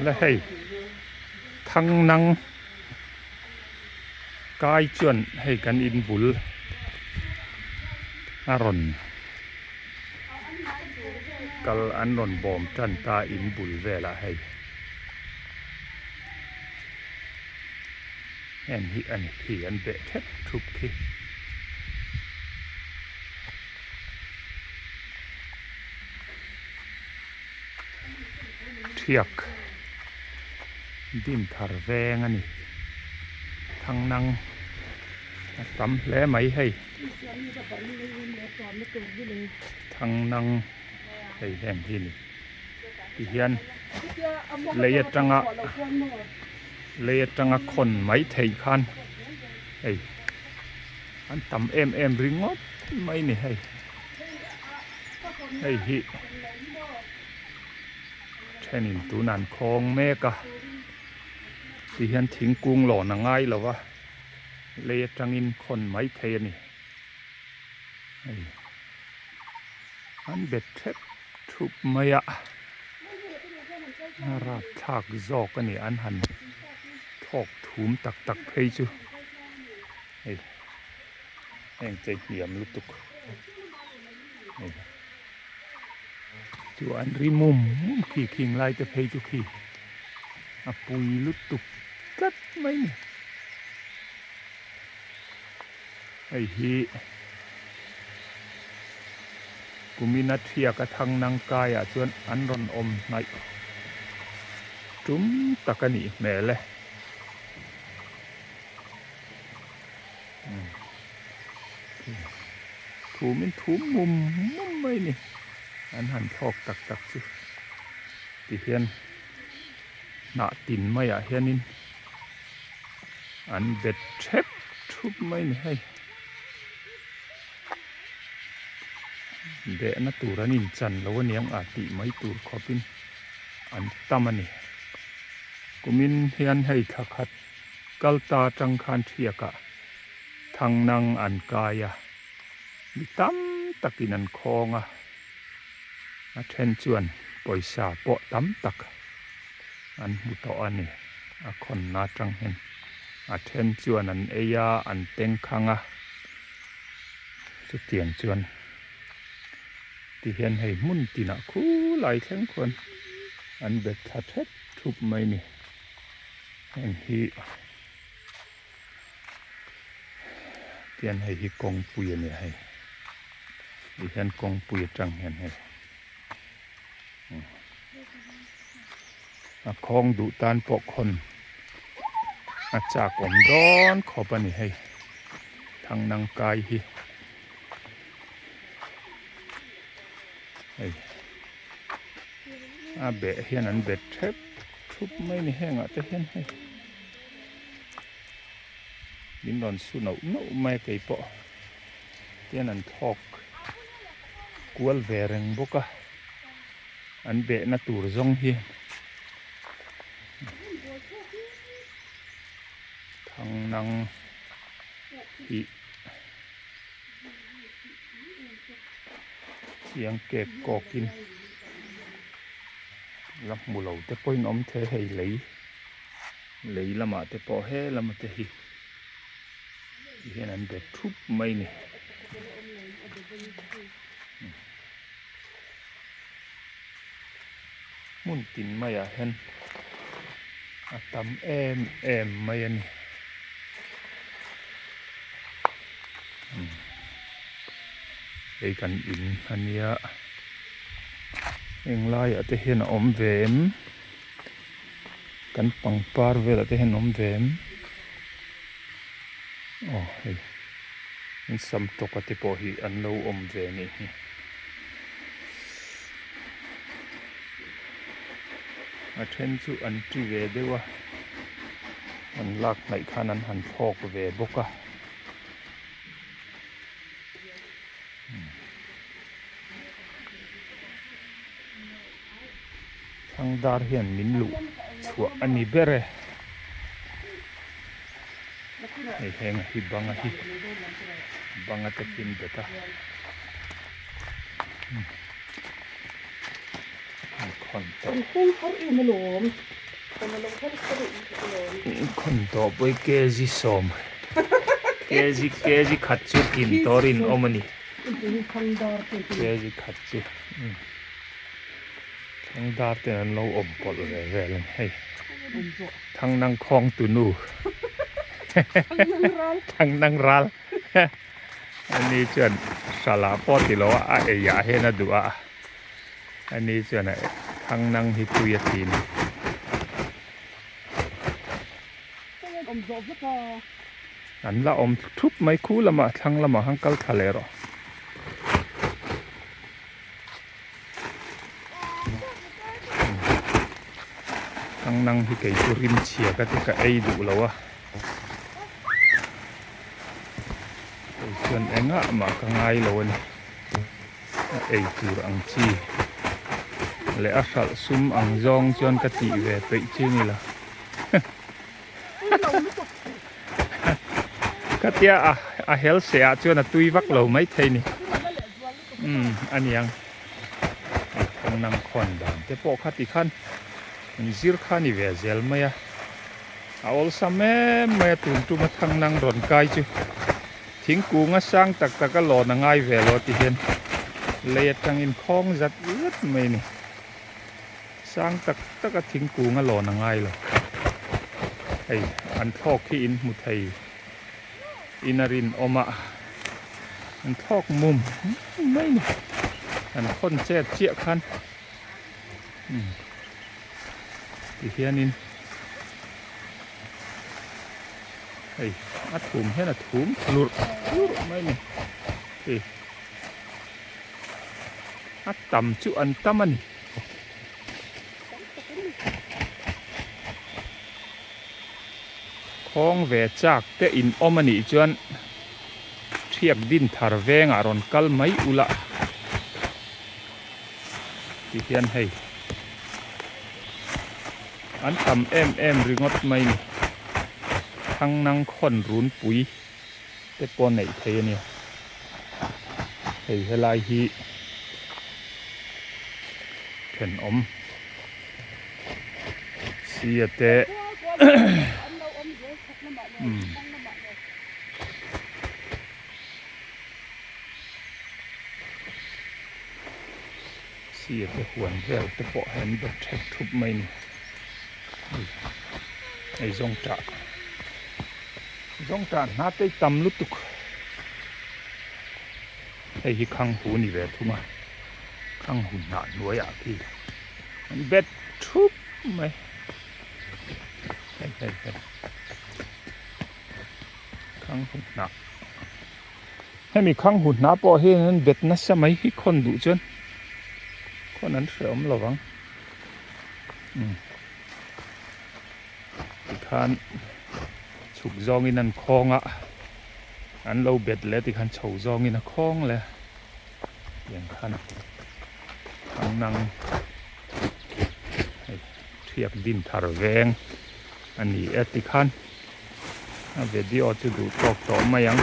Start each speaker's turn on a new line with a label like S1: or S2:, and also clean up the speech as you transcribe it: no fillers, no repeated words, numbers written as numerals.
S1: La hei Thangnang kai chuan hei kan in bul a rawn kal an rawn bawm tan ta in bul velah hei heng hi a ni khi an beh thep thup khi. Thiak din thar veng a ni Thangnang a tam hle mai hei Thangnang hei heng hi ni tihian lei atanga lei atanga khawn mai theih khan hei an tam em em ringawt mai ni hei. Hei hi thenin tunah an khawng mek a tihian thingkung lawn a ngai lo va lei atangin khawn mai thei a ni hei an bet thep thup mai a a rapthlak zawk a ni an han thawk thum tak tak phei chu hei. Heng te hniam lutuk hei chu an ri mum mum khi khing lai te phei chu khi a pui lutuk tlat mai a ni hei hi kumina thiak a thang nang kaiah chuan an rawn awm hnaih tum tak a nih hmel e. Thum in thum mum mum mai ni an han thlawk tak tak chu tihian hnah tin maiah hianin an bet thep thup mai ni hei behna tur an inchan lo aniang a tih mai tur khawpin an tam a ni kumin hian hei thla khat. Kal ta atang khan thiakah Thangnang an kai a, mi tam takin an khawng a, a then chuan pawisa pawh tam tak an hmu tawh a ni. A khawnna atang hian a then chuan an ei a, an tengkhang a, chutiang chuan tihian hei hmun tinah khulai thleng khuan an bet thla thep thup mai a ni. Heng hi tian hei hi kawngpui a nia hei ti hian kawngpui atang hian hei a khawng duh tan pawh khawn a chak awm dawn khawp a ni hei Thangnang kai hi hei a beh hian an bet thep thup mai ni hengah te hian hei min rawn su nauh nauh mai a keipawh tian an thlawk kual ve reng bawk a an behna tur zawng hi Thangnang tih chiang kek kawkin la hmu lo te pawhin awm thei hei lei lei lamah te pawh he lama te hi ti hian an bet thup mai a ni hmun tin maiah hian a tam em em mai a ni. Hei kan in a nia heng laiah te hian a awm ve em kan pangpar velah te hian a awm ve em aw hei in sam tawka te pawh hi an lo awm ve a nih hi a then chu an ti ve deuh a an lak hnaih khan an han thlawk ve bawk a. Thangdar hian min luh chhuah a ni ber e. Hei heng hi banga hi banga te khi an bet a. An khawn. Khawn tawh.
S2: An hung har em alawm. Kan alo harsa reuh lutuk alawm.
S1: Khawn tawh pawh hi kg sawm kg kg khat chu kin tawr in awm a ni. Kg khat chu Thangdar ten an lo awm pawlh ve vel a ni hei. Thangnang khawng tunu Thangnang ral ani chuan hralah pawh ti lo a a eiah hian a duh a ani chuan a thangnang hi tui a ti ni. An la awm thup mai khu lamah thlang lamah khan kal thla leh rawh. Thangnang hi kei chu rim chhia ka ti ka ei duh lo a kei chuan engah mah ka ngai lo a ni a ei tur ang chi leh a hralh sum ang zawng chuan ka tih ve peih chi ni lo Khatia a hel seh ah chuan a tui vak lo maithei ni. Umm a niang. Hei thangnang khawn dan te pawh kha tikhan an zir kha a ni ve zel mai a. A awlsam em mai a tun tuma thangnang rawn kai chu thingkung a sang tak tak a lawn a ngai ve lo ti hian lei atangin khawng zat zat mai a ni. Sang tak tak a thingkung a lawn a ngai lo. Hei an thlawk hi in hmu thei in a rinawm a, an thlawk mum mai ni. An khawn chet chiah khan umm tihianin hei a thum hian a thum hlurh hlurh mai ni. Hei a tam chu an tam a ni. Khawng ve chak te in awm a nih chuan thiak din thar vengah rawn kal mai ula ti hian hei an tam em em ringawt mai ni Thangnang khawn runpui te pawh neih thei a nia hei helai hi thenawm sia te umm sia te huan vel te pawh hei an bet thep thup mai a ni hei hei zawngṭah. Zawngṭah hna te tam lutuk hei hi khang hu ni ve thung a khang hu hnah hnuaiah khi an bet thup mai hei hei hei khang hu hnah hemi khang hu hnah pawh hian an bet nasa mai hi khawn duh chuan khawn an hrehawm lovang umm. Tikhan chhuk zawngin an khawng a, an lo bet leh tikhan chho zawngin a khawng leh a, tiang khan ang nang hei thiak din thar veng a ni e tikhan a video chu duh tawk tawh mai ang.